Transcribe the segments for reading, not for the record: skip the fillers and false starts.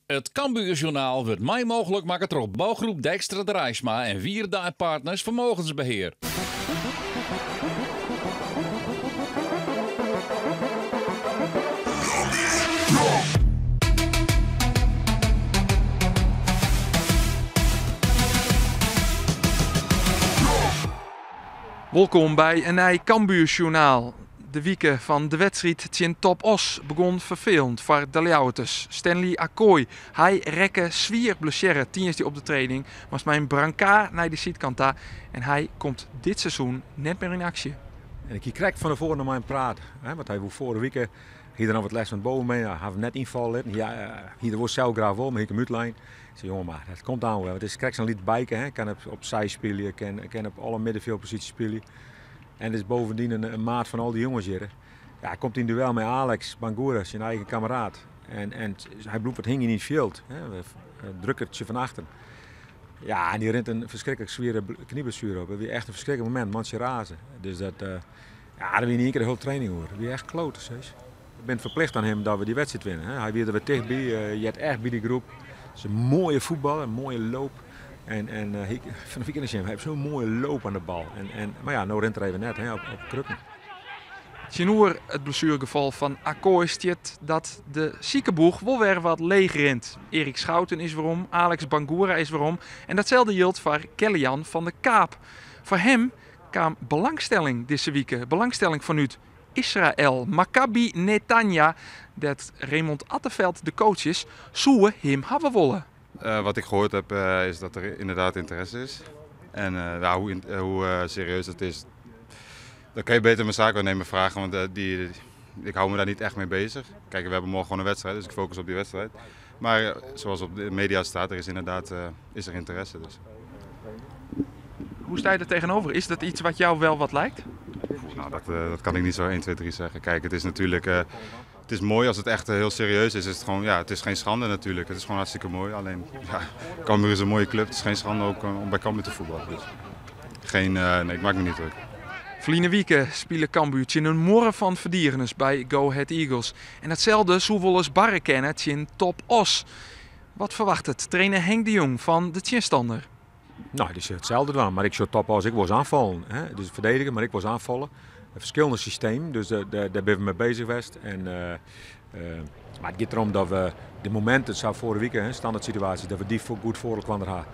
It Cambuurjournaal wurdt mei mooglik makke troch Bouwgroep Dijkstra Draisma en Wierda en Partners Vermogensbeheer. Wolkom by in nij Cambuursjoernaal. De wike fan de wedstriid tsjin Top Oss begûn ferfelend foar de Ljouwerters. Stanley Akoy, hy rekke swier blessearre tiisdei op de training, moast mei in brancard nei de sydkant ta en hy komt dit seizoen net mear yn aksje. En ik hie krekt fan tefoaren noch mei him praat, hè, want hy woe foarige wike, hie er noch wat lêst fan it bovenbeen, ja, hawwe him net ynfalle litten. Hy hie der wol sels graach wol, mar hie ik him útlein. Ik sei, jonge, mar dat komt dan wer, want it is krekt sa'n lyts byke, hè, kin op sy spylje, kin op alle middenfjildposysjes spylje. En is bovendien in maat fan al dy jonges hjir. Ja, hy komt yn duel mei Alex Bangura, syn eigen kameraad. En hy bliuwt wat hingjen yn it fjild, hè, drukkertsje fan achteren. Ja, en dy rint in ferskriklik swiere knieblessuere op. Dat wie echt in ferskriklik momint, mantsje raze. Dus dat, ja, dêr wie yn ien kear de hiele training oer. Dat wie echt klote, sis. We binne ferplicht oan him dat we dy wedstriid winne. Hè. Hy wie der wer tichtby, heart echt by dy groep. Is in moaie fuotballer, in moaie loop. En hy, fan de weekend sjen, hy heeft zo'n mooie loop aan de bal. Maar ja, no rint er even net, hè, op krukken. Tsjinoer it blessuergefal fan Akoy stiet dat de sikeboech wol wer wat leech rint. Erik Schouten is werom, Alex Bangura is werom en datselde jildt foar Kellian van der Kaap. Foar him kaam belangstelling dizze wike, belangstelling fanút Israël. Maccabi Netanya, dêr't Raymond Atteveld de coach is, soe him hawwe wolle. Wat ik gehoord heb is dat er inderdaad interesse is. En ja, hoe serieus dat is, dat kan je beter mijn zaakwaarnemer vragen, want ik hou me daar niet echt mee bezig. Kijk, we hebben morgen gewoon een wedstrijd, dus ik focus op die wedstrijd. Maar zoals op de media staat, er is inderdaad is er interesse. Dus. Hoe sta je er tegenover? Is dat iets wat jou wel wat lijkt? Oeh, nou, dat kan ik niet zo 1, 2, 3 zeggen. Kijk, het is natuurlijk, het is mooi als het echt heel serieus is. Is het gewoon, ja, het is geen schande natuurlijk. Het is gewoon hartstikke mooi. Alleen, ja, Cambuur is een mooie club. Het is geen schande ook om bij Cambuur te voetballen. Dus geen, nee, ik maak me niet druk. Ferline wike spile Cambuur tsjin in muorre fan ferdigeners by Go Ahead Eagles. En datselde soe wolris barre kinne tsjin Top Oss. Wat ferwachtet trainer Henk de Jong fan de tsjinstanner? Nou, dy sil itselde dwaan, mar ik sjoch Top Oss ek wolris oanfallen. Hè? Dus ferdedige, mar ek wolris oanfalle. Ferskillende systemen, dus dêr binne we mei bezich west. Maar it giet derom dat we de mominten, sa foarige wike, hè, standaard situaasjes, dat we dy goed foar elkoar ha.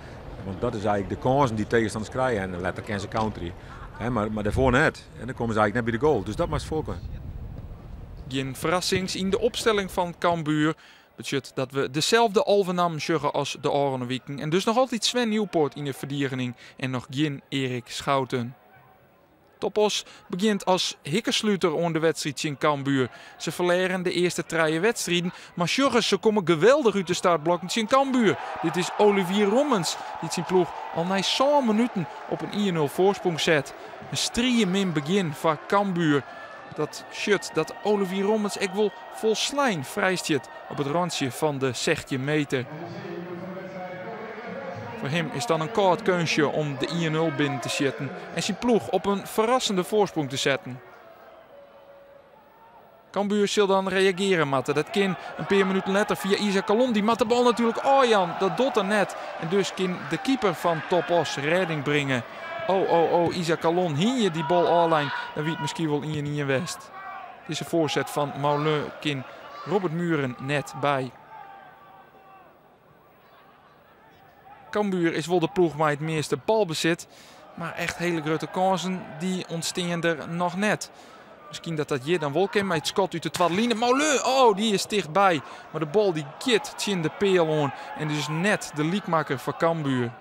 Want dat is eigentlik de kânsen dy't tegenstanners krije en letter kinne se counterje. Hè, mar dêrfoar net. En dan komme se eigentlik net by de goal. Dus dat moatst foarkomme. Gjin ferrassings yn de opstelling fan Cambuur. Betsjut dat we deselde 11 nammen sjogge as de ôfrûne wiken. En dus noch altyd Sven Nieuwpoort yn de ferdigening en noch gjin Erik Schouten. Top Oss begjint as hikkesluter oan de wedstriid tsjin Cambuur. Se ferlearen de earste trije wedstriden, mar sjogge se komme geweldich út de startblokken tsjin Cambuur. Dit is Olivier Rommens dy't syn ploech al nei sân minuten op in 1-0 foarsprong set. In striemin begjin foar Cambuur. Dat sjocht dat Olivier Rommens ek wol folslein frij stiet op it rantsje fan de 16 meter. Foar him is dan in kâld keunstje om de 1-0 binnen te sjitten en syn ploech op in ferrassende foarsprong te setten. Cambuur sil dan reagearje moatte. Dat kin in pear minuten letter fia Isaac Kallon. Dy moat de bal natuerlik ôfjaan. Dat docht er net. En dus kin de keeper fan Top Oss rêding bringe. Oh, oh, oh, Isaac Kallon, hie je dy bal ôflein, dan wie it miskien wol 1-1 west. Dizze foarset fan Maulun kin Robert Mühren net by. Cambuur is wol de ploech mei it measte balbesit, mar echt hiele grutte kânsen dy ûntstean der noch net. Miskien dat dat hjir dan wol kin mei it skot út de twadde line. Maulun, oh, dy is tichtby. Mar de bal dy giet tsjin de peal oan en dus net de lykmakker foar Cambuur.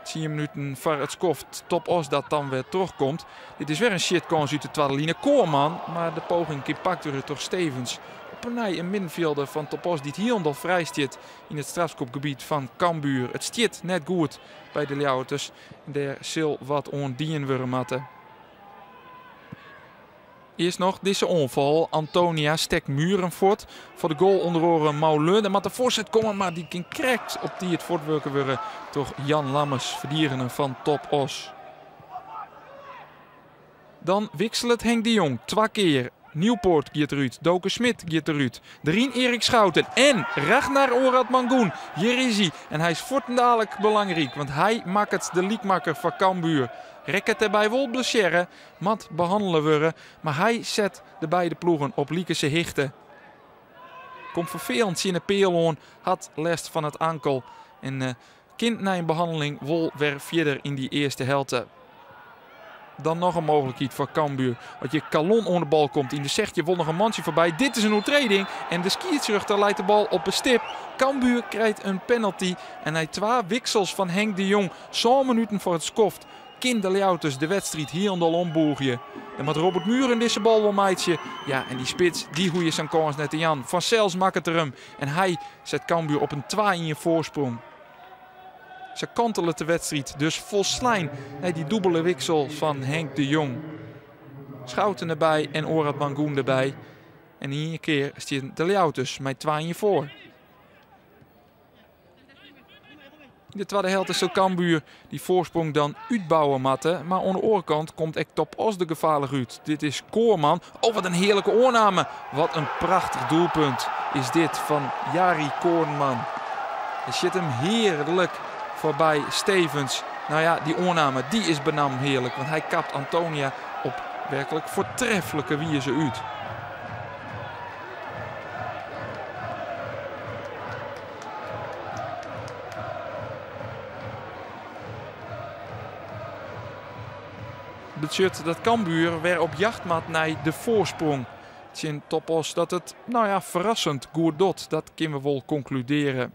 10 minuten foar it skoft Top Oss dat dan wer trochkomt. Dit is wer in sjitkâns út de twadde line. Koorman, mar de poging kin pakt wurde troch Stevens. Op 'e nij in middenfjilder fan Top Oss dy't hielendal frij stiet yn it strafskopgebiet fan Cambuur. It stiet net goed by de Ljouwerters en dêr sil wat oan dien wurde moatte. Earst noch dizze oanfal. Antonia stekt Mühren fuort. Foar de goal ûnder oare Maulun. Der moat de foarset komme, mar dy kin krekt op tiid fuortwurke wurde troch Jan Lammers, ferdigener fan Top Oss. Dan wikselet Henk de Jong twa kear. Nieuwpoort giet derút, Doke Schmidt giet derút. Deryn Erik Schouten en Ragnar Oratmangoen. Hjir is hy en hy is fuortendalik belangryk, want hy makket de lykmakker foar Cambuur. Rekket dêrby wol blessearre, moat behannele wurde, mar hy set de beide ploegen op likense hichte. Komt ferfelend tsjin de peal oan, hat lêst fan it ankel en kin nei in behanneling wol wer fierder yn dy earste helte. Dan noch in mooglikheid foar Cambuur. As je Kallon oan de bal komt yn de sechtjin wol noch in mantsje foarby. Dit is in oertreding en de skiedsrjochter leit de bal op 'e stip. Cambuur krijt in penalty en nei twa wiksels fan Henk de Jong, sân minuten foar it skoft, kin de Ljouwerters de wedstriid hielendal omboegje. Dan moat Robert Mühren dizze bal wol meitsje. Ja, en dy spits, dy hoege je sa'n kâns net te jaan. Fansels makket er him en hy set Cambuur op in 2-1 foarsprong. Sa kantelet de wedstriid dus folslein nei dy dûbele wiksel fan Henk de Jong. Schouten derby en Oratmangoen derby. En yn ien kear stiet de Ljouwerters mei 2-1 foar. Yn de twadde helte sil Cambuur dy foarsprong dan útbouwe moatte. Mar oan de oare kant komt ek Top Oss der gefaarlik út. Dit is Koorman. Oh, wat in hearlike oanname. Wat in prachtich doelpunt is dit fan Jari Koornman. Hy sjit him hearlik foarby Stevens. Nou ja, dy oanname dy is benammen hearlik, want hy kapt Antonia op werklik foartreflike wize út. Betsjut dat Cambuur wer op jacht moat nei de foarsprong tsjin Top Oss. Dat it, nou ja, ferrassend goed docht, dat kinne we wol konkludearje.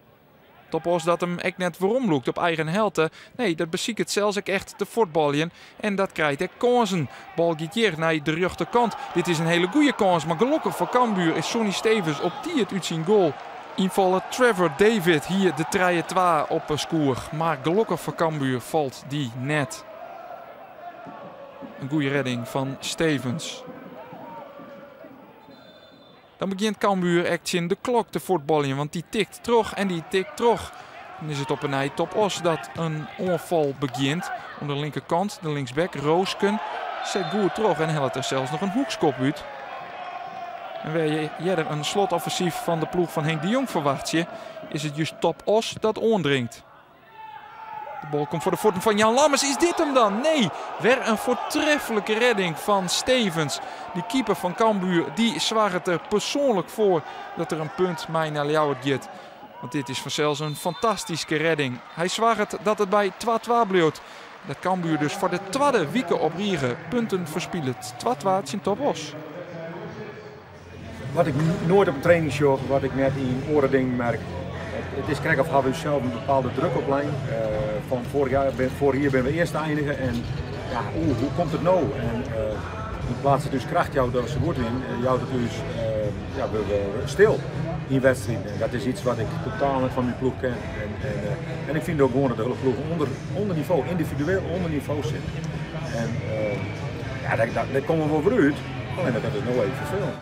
Top Oss dat him ek net weromlûkt op eigen helte. Nee, dat besiket sels ek echt te fuotbaljen en dat krijt ek kânsen. Bal giet hjir nei de rjochterkant. Dit is in hiele goede kâns, mar gelokkich foar Cambuur is Sonny Stevens op tiid út syn goal. Ynfaller Trevor David hie de 3-2 op 'e skoech, mar gelokkich foar Cambuur falt dy net. In goede redding fan Stevens. Dan begjint Cambuur ek tsjin de klok te fuotbaljen, want dy tikt troch en dy tikt troch. Dan is it op 'e nij Top Oss dat in oanfal begjint. Oan de linkerkant, de linksback Roosken set goed troch en hellet der sels noch in hoekskop út. En wêr je earder in slotoffensyf fan de ploech fan Henk de Jong ferwachtsje, is it just Top Oss dat oandringt. De bal komt foar de fuotten fan Jan Lammers. Is dit hem dan? Nee, wer in foartreflike redding fan Stevens. De keeper fan Cambuur dy soarget der persoanlik foar dat der in punt mei nei Ljouwert giet. Want dit is fansels in fantastyske redding. Hy soarget dat it by 2-2 bliuwt. Dat Cambuur dus foar de twadde wike op rige punten ferspilet. 2-2 tsjin Top Oss. Wat ik noait op in training sjoch, wat ik net yn oare dingen merk, it is krekt of hawwe we ússels in bepaalde druk oplein. Fan foarich jaar, foarich jier binne we earste einige en ja, oeh, hoe komt it no? En yn plaats dat ús kracht jout dat we sa goed wienen, jout it ús, ja, we wurde stil yn wedstriden. En dat is iets wat ik totaal net fan myn ploech ken. En ik fyn it ook gewoan dat de hiele ploech ûnder nivo, yndividueel ûnder nivo sit. En ja, dêr komme we wol wer út. Allinnich dat is no even ferfelend.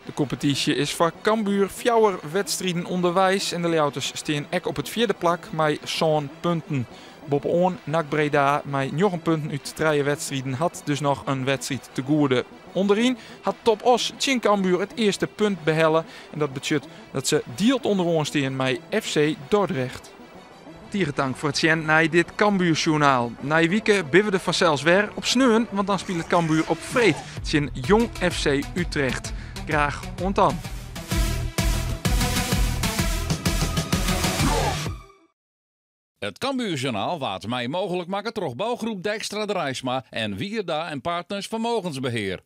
De kompetysje is foar Cambuur fjouwer wedstriden ûnderweis en de Ljouwerters stean ek op it fjirde plak mei sân punten. Boppe-oan NAC Breda mei njoggen punten út trije wedstriden hat dus noch in wedstriid te goede. Underyn hat Top Oss tsjin Cambuur it earste punt behelle en dat betsjut dat se dield ûnderoan stean mei FC Dordrecht. Tige tank foar it sjen nei dit Cambuursjoernaal. Nije wike binne we der fansels wer op sneon, want dan spilet Cambuur op freed tsjin Jong FC Utrecht. Graach oant dan. It Cambuurjournaal waard mei mooglik makke troch bougroep Dijkstra Draisma en Wierda en Partners Vermogensbeheer.